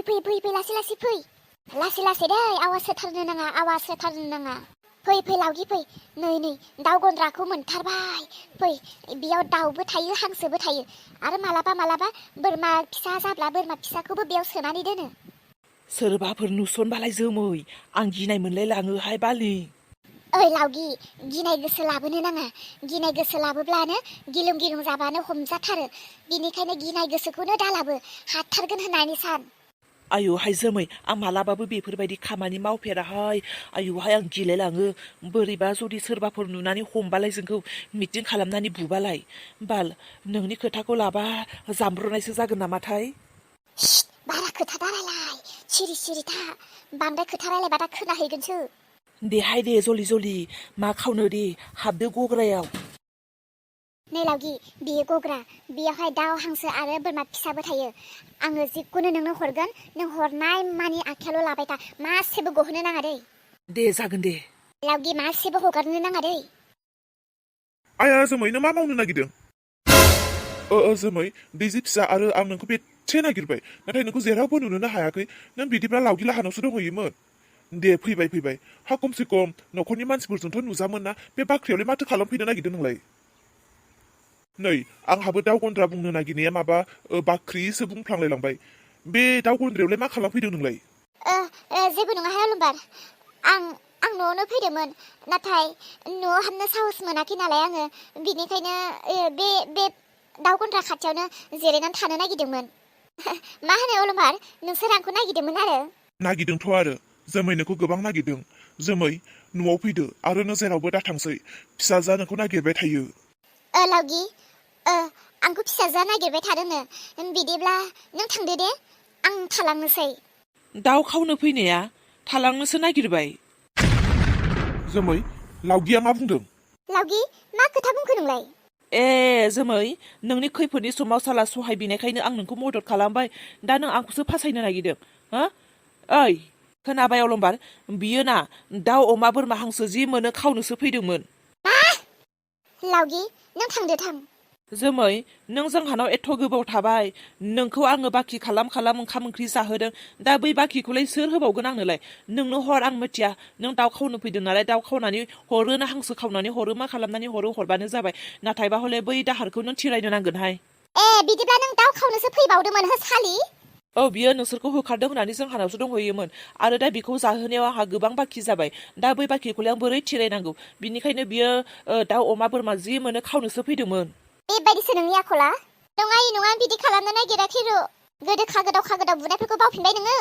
फै लासै लासै दै आवाज होथारनो नाङा फै लावगि फै नै दाउ गन्द्राखौ मोनथारबाय फै बेयाव दाउबो थायो हांसोबो थायो आरो मालाबा बोरमा फिसा जाब्ला बोरमा फिसाखौबो बेयाव सोनानै दोनो सोरबाफोर नुसनबालाय जोमै आं गिनाय मोनलाय लाङोहाय बालि ओइ लावगि गिनाय गोसो लाबोनो नाङा गिनाय गोसो लाबोब्लानो गिलुं जाबानो हमजाथारो बिनिखायनो गिनाय गोसोखौनो दालाबो हाथारगोन होननानै सान आयुहाय जोमै आं मालाबाबो बेफोरबायदि खामानि मावफेराहाय आयुहाय आं गिलायलाङो बोरैबा जुदि सोरबाफोर नुनानै हमबालाय जोंखौ मिटिं खालामनानै बुबालाय बाल नोंनि खोथाखौ लाबा जामब्रनायसो जागोन नामाथाय बारा खोथा दारायलाय सिरि था बांद्राय खोथा रायलायबा दा खोनाहैगोनसो देहाय दे जलि मा खावनो दे हाबदो गग्रायाव नै लावगि बियो गग्रा बेयावहाय दाउ हांसो आरो बोरमा फिसाबो थायो आङो जिखुनु नोंनो हरगोन नों हरनाय मानि आखायावल' लाबाय था मासेबो गहोनो नाङा दे जागोन दे लावगि मासेबो हगारनो नाङा आया जोमै नों मा मावनो नागिरदों जोमै दैजि फिसा आरो आं नोंखौ बेसे नागिरबाय नाथाय नोंखौ जेरावबो नुनोनो हायाखै नों बिदिब्ला लावगि लाहानावसो दंहैयोमोन दे फैबाय हा खमसे खम न'खरनि मानसिफोरजोंथ' नुजामोन ना बे बाख्रियावलाय माथो खालामफैनो नागिरदों नोंलाय नै आंहाबो दाउ गन्द्रा बुंनो नागिरनाया माबा बाख्रिसो बुंफ्लांलायलांबाय बे दाउ गन्द्रायावलाय मा खालामफैदों नोंलाय जेबो नङाहाय अलंबार आं न'आवनो फैदोंमोन नाथाय न'आव हाबनो साहस मोनाखै नालाय आङो बिनिखायनो बे दाउ गन्द्रा खाथियावनो जिरायनानै थानो नागिरदोंमोन मा होनो अलंबार नोंसोर आंखौ नागिरदोंमोन आरो नागिरदोंथ' आरो जोमै नोंखौ गोबां नागिरदों जोमै न'आव फैदो आरो नों जेरावबो दाथांसै फिसाजोआ नोंखौ नागिरबाय थायो लावगि आंखौ फिसाजोआ नागिरबाय थादोंनो बिदिब्ला नों थांदो दे आं थालांनोसै दाउ खावनो फैनाया थालांनोसो नागिरबाय जोमै लावगिया मा बुंदों लावगि मा खोथा बुंखो नोंलाय जोमै नोंनि खैफोदनि समाव साला सहाय बिनायखायनो आं नोंखौ मदद खालामबाय दा नों आंखौसो फासायनो नागिरदों हो ओइ खोनाबाय अलंबार बियो ना दाउ अमा बोरमा हांसो जि मोनो खावनोसो फैदोंमोन लावगि नों थां जोमै नों जोंहानाव एथ' गोबाव थाबाय नोंखौ आङो बाखि खालाम ओंखाम ओंख्रि जाहोदों दा बै बाखिखौलाय सोर होबावगोन आंनोलाय नोंनो हर आं मिथिया नों दाउ खावनो फैदों नालाय दाउ खावनानै हरो ना हांसो खावनानै हरो मा खालामनानै हरबानो जाबाय नाथायबा हले बै दाहारखौ नों थिरायनो नांगोनहाय बिदिब्ला नों दाउ खावनोसो फैबावदोंमोन हो सालि बियो नोंसोरखौ होखारदों होननानै जोंहानावसो दंहैयोमोन आरो दा बेखौ जाहोनायाव आंहा गोबां बाखि जाबाय दा बै बाखिखौलाय आं बोरै थिरायनांगौ बिनिखायनो बियो दाउ अमा बोरमा जि मोनो खावनोसो फैदोंमोन बेबायदिसो नोंनि आखला नङा बिदि खालामनो नागिराखै गोदो खागोदाव बुनायफोरखौ बावफिनबाय नोङो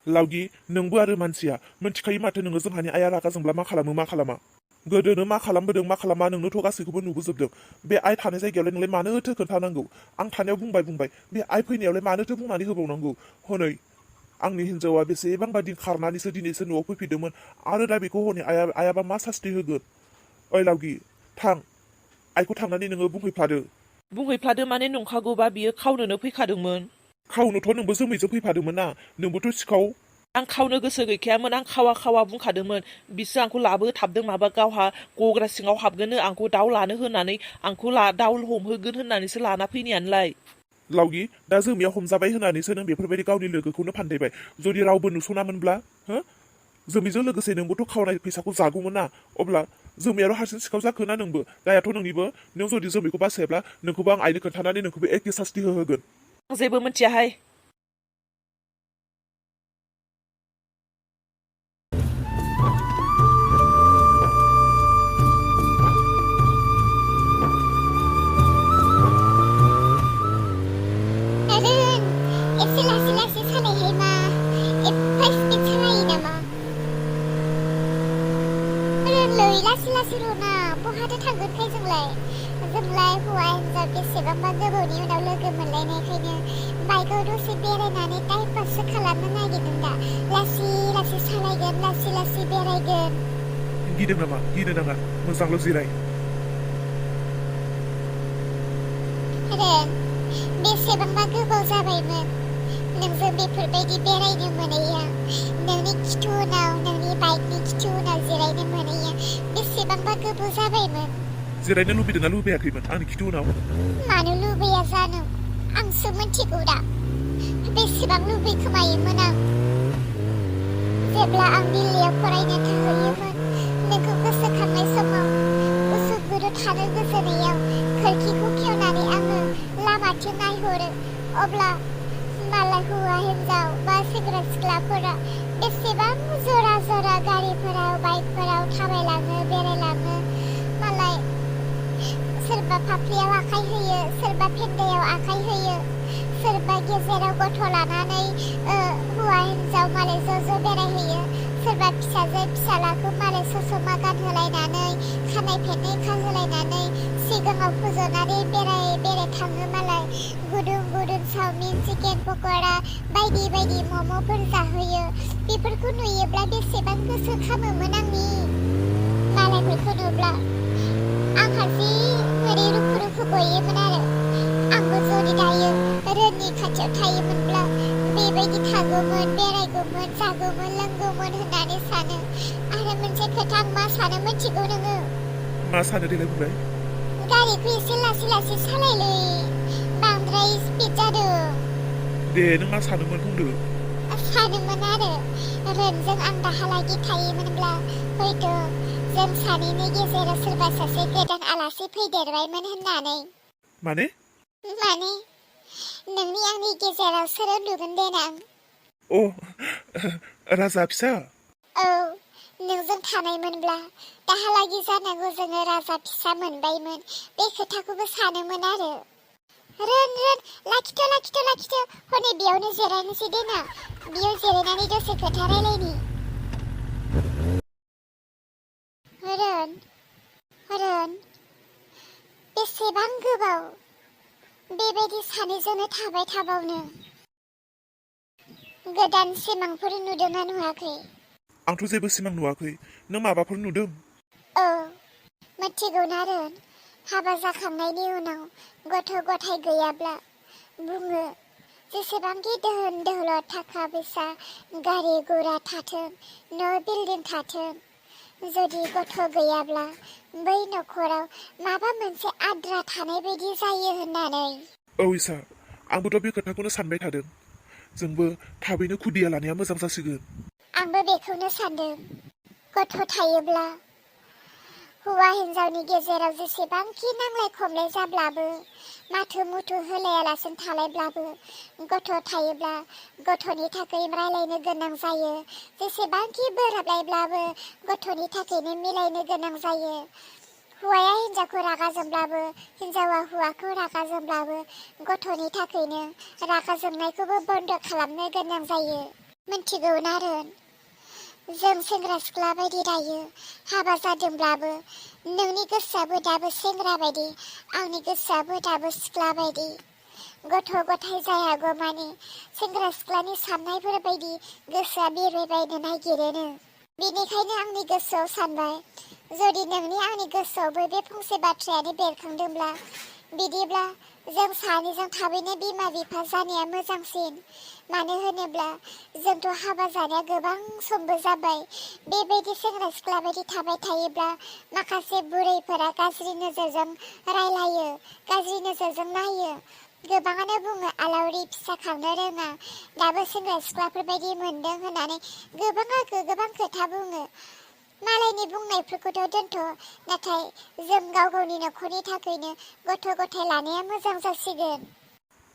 लावगि नोंबो आरो मानसिया मिथिखायो माथो नोङो जोंहानि आइया रागा जोंब्ला मा खालामा गोदोनो मा खालामबोदों मा खालामा नोंनोथ' गासैखौबो नुबोजोबदों बे आइ थानाय जायगायावलाय नोंलाय मानोथो खोन्थानांगौ आं थानायाव बुंबाय बे आइ फैनायावलाय मानोथो बुंनानै होबावनांगौ हनै आंनि हिन्जावा बेसेबांबा दिन खारनानैसो दिनैसो न'आव फैफिनदोंमोन आरो दा बेखौ हनै आइयाबा मा सास्ति होगोन ओइ लावगि थां आइखौ थांनानै नोङो बुंहैफ्लादो माने नंखागौबा बियो खावनोनो फैखादोंमोन खावनोथ' नोंबो जोमैजों फैफादोंमोन ना नोंबोथ' सिखाव आं खावनो गोसो गैखायामोन आं खावा बुंखादोंमोन बिसो आंखौ लाबोथाबदों माबा गावहा गग्रा सिङाव हाबगोननो आंखौ दाउ लानो होनानै आंखौ दाउ हमहोगोन होननानैसो लाना फैनायानोलाय लावगि दा जोमिया हमजाबाय होननानैसो नों बेफोरबायदि गावनि लोगोखौनो फानदायबाय जुदि रावबो नुसनामोनब्ला जोमिजों लोगोसे नोंबोथ' खावनाय फैसाखौ जागौमोन ना अब्ला जोमियाल' हारसिं सिखाव जाखोना नोंबो दायाथ' नोंनिबो नों जुदि जोमिखौ बासायब्ला नोंखौबो आं आइनो खोन्थानानै नोंखौबो एखे सास्ति होहोगोन जेबो मिथियाहाय लासै बहाथो थांगोनखाय जोंलाय हौवा हिन्जाव बेसेबांबा गोबावनि उनाव लोगो मोनलायनायखायनो बाइकआव दसे बेरायनानै टाइम पाससो खालामनो नागिरदों दा लासै सालायगोन लासै बेरायगोन गिदों नामा गिनो नाङा मोजांल' जिराय बेसेबांबा गोबाव जाबायमोन नोंजों बेफोरबायदि बेरायनो मोनैया नोंनि खिथु उनाव नोंनि बाइकनि खिथु उनाव जिरायनो मोनैया बेसेबांबा गोबाव जाबायमोन जिरायनो लुबैदोंना लुबैयाखैमोन आंनि खिथु उनाव मानो लुबैया जानो आंसो मिथिगौ दा बेसेबां लुबैखोमायोमोन आं जेब्ला आं दिल्लीयाव फरायनो थाहैयोमोन नोंखौ गोसोखांनाय समाव गुसु गुदु थानो गोजोनैयाव खोरखिखौ खेवनानै आङो लामाथिं नायहरो अब्ला मालाय हौवा हिन्जाव बा सेंग्रा सिख्लाफोरा बेसेबां जरा जरा गारिफोराव बाइकफोराव थाबायलाङो बेरायलाङो मालाय सोरबा फाफ्लियाव आखाइ होयो सोरबा फेन्दायाव आखाइ होयो सोरबा गेजेराव गथ' लानानै हौवा हिन्जाव मालाय ज' बेरायहैयो सोरबा फिसाजो फिसालाखौ मालाय ससमा गानहोलायनानै खानाय फेनै खाहोलायनानै सिगाङाव फज'नानै बेराय थाङो मालाय गुदुं गुदुं चावमिन चिकेन पक'रा बायदि बायदि मम'फोर जाहोयो बेफोरखौ नुयोब्ला बेसेबां गोसो खामोमोन आंनि मालायफोरखौ नुब्ला आंहा जि ओरै रुखु रुखु गयोमोन आरो आंबो जुदि दायो रोननि खाथियाव थायोमोनब्ला बेबायदि थागौमोन बेरायगौमोन जागौमोन लोंगौमोन होननानै सानो आरो मोनसे खोथा आं मा सानो मिथिगौ नोङो मा सानो देलाय बुंलाय गारिखौ एसे लासै लासै सालायलै बांद्राय स्पिड जादों दे नों मा सानोमोन बुंदो सानोमोन आरो रोनजों आं दाहालागि थायोमोनब्ला हयथ' जों सानैनि गेजेराव सोरबा सासे गोदान आलासि फैदेरबायमोन होननानै माने नोंनि आंनि गेजेराव सोर उन्दुगोन देनां अ राजा फिसा औ नोंजों थानायमोनब्ला दाहालागि जानांगौ जोङो राजा फिसा मोनबायमोन बे खोथाखौबो सानोमोन आरो रोन लाखिथ' हनै बेयावनो जिरायनोसै देना बेयाव जिरायनानै दसे खोथा रायलायनि रोन बेसेबां गोबाव बेबायदि सानैजोंनो थाबाय थाबावनो गोदान सिमांफोर नुदोंना नुवाखै आंथ' जेबो सिमां नुवाखै नों माबाफोर नुदों औ मिथिगौना रोन हाबा जाखांनायनि उनाव गथ' गथाय गैयाब्ला बुङो जेसेबांखि दोहोन दौलत थाखा फैसा गारि गुरा थाथों न' बिल्डिं थाथों जुदि गथ' गैयाब्ला बै न'खराव माबा मोनसे आद्रा थानाय बायदि जायो होननानै औ इसा आंबोथ' बे खोथाखौनो सानबाय थादों जोंबो थाबैनो खुदिया लानाया मोजां जासिगोन आंबो बेखौनो सानदों गथ' थायोब्ला हौवा हिन्जावनि गेजेराव जेसेबांखि नांलाय खमलाय जाब्लाबो माथो मुथु होलायालासिनो थालायब्लाबो गथ' थायोब्ला गथ'नि थाखाय रायलायनो गोनां जायो जेसेबांखि बोराबलायब्लाबो गथ'नि थाखायनो मिलायनो गोनां जायो हौवाया हिन्जावखौ रागा जोंब्लाबो हिन्जावा हौवाखौ रागा जोंब्लाबो गथ'नि थाखायनो रागा जोंनायखौबो बन्द खालामनो गोनां जायो मिथिगौना रोन जों सेंग्रा सिख्ला बायदि दायो हाबा जादोंब्लाबो नोंनि गोसोआबो दाबो सेंग्रा बायदि आंनि गोसोआबो दाबो सिख्ला बायदि गथ' गथाय जायागौ माने सेंग्रा सिख्लानि साननायफोर बायदि गोसोआ बेरायबायनो नागिरोनो बेनिखायनो आंनि गोसोआव सानबाय जुदि नोंनि आंनि गोसोआवबो बे फंसे बाथ्रायानो बेरखांदोंब्ला बिदिब्ला जों सानैजों थाबैनो बिमा बिफा जानाया मोजांसिन मानो होनोब्ला जोंथ' हाबा जानाया गोबां समबो जाबाय बेबायदि सेंग्रा सिख्ला बायदि थाबाय थायोब्ला माखासे बुरैफोरा गाज्रि नोजोरजों रायलायो गाज्रि नोजोरजों नायो गोबाङानो बुङो आलावरि फिसा खांनो रोङा दाबो सेंग्रा सिख्लाफोर बायदि मोनदों होननानै गोबां खोथा बुङो मालायनि बुंनायफोरखौथ' दोनथ' नाथाय जों गाव गावनि न'खरनि थाखायनो गथ' गथाय लानाया मोजां जासिगोन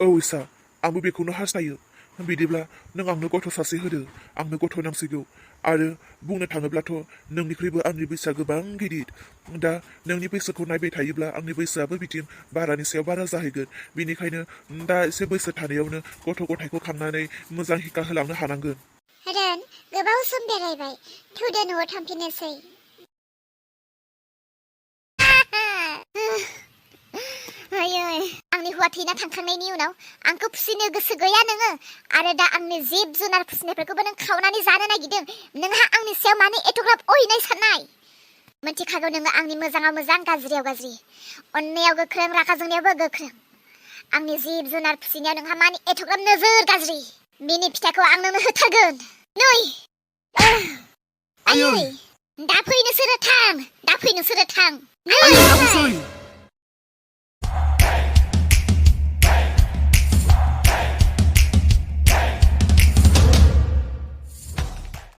औ इसा आंबो बेखौनो हास्थायो बिदिब्ला नों आंनो गथ' सासे होदो आंनो गथ' नांसिगौ आरो बुंनो थाङोब्लाथ' नोंनिख्रुइबो आंनि बैसोआ गोबां गिदिर दा नोंनि बैसोखौ नायबाय थायोब्ला आंनि बैसोआबो बिथिं बारानि सायाव बारा जाहैगोन बेनिखायनो दा एसे बैसो थानायावनो गथ' गथायखौ खांनानै मोजां हिका होलांनो हानांगोन रोन गोबाव सम बेरायबाय थुदो न'आव थांफिननोसै आंनि हौवा थैना थांखांनायनि उनाव आंखौ फिसिनो गोसो गैया नोङो आरो दा आंनि जिब जुनार फिसिनायफोरखौबो नों खावनानै जानो नागिरदों नोंहा आंनि सायाव मानो एथ'ग्राब अयनाय साननाय मिथिखागौ नोङो आंनि मोजाङाव मोजां गाज्रियाव गाज्रि अननायाव गोख्रों रागा जोंनायावबो गोख्रों आंनि जिब जुनार फिसिनायाव नोंहा मानो एथ'ग्राब नोजोर गाज्रि बिनि फिथाइखौ आं नोंनो होथारगोन नै आयै दा फै नोंसोरो थां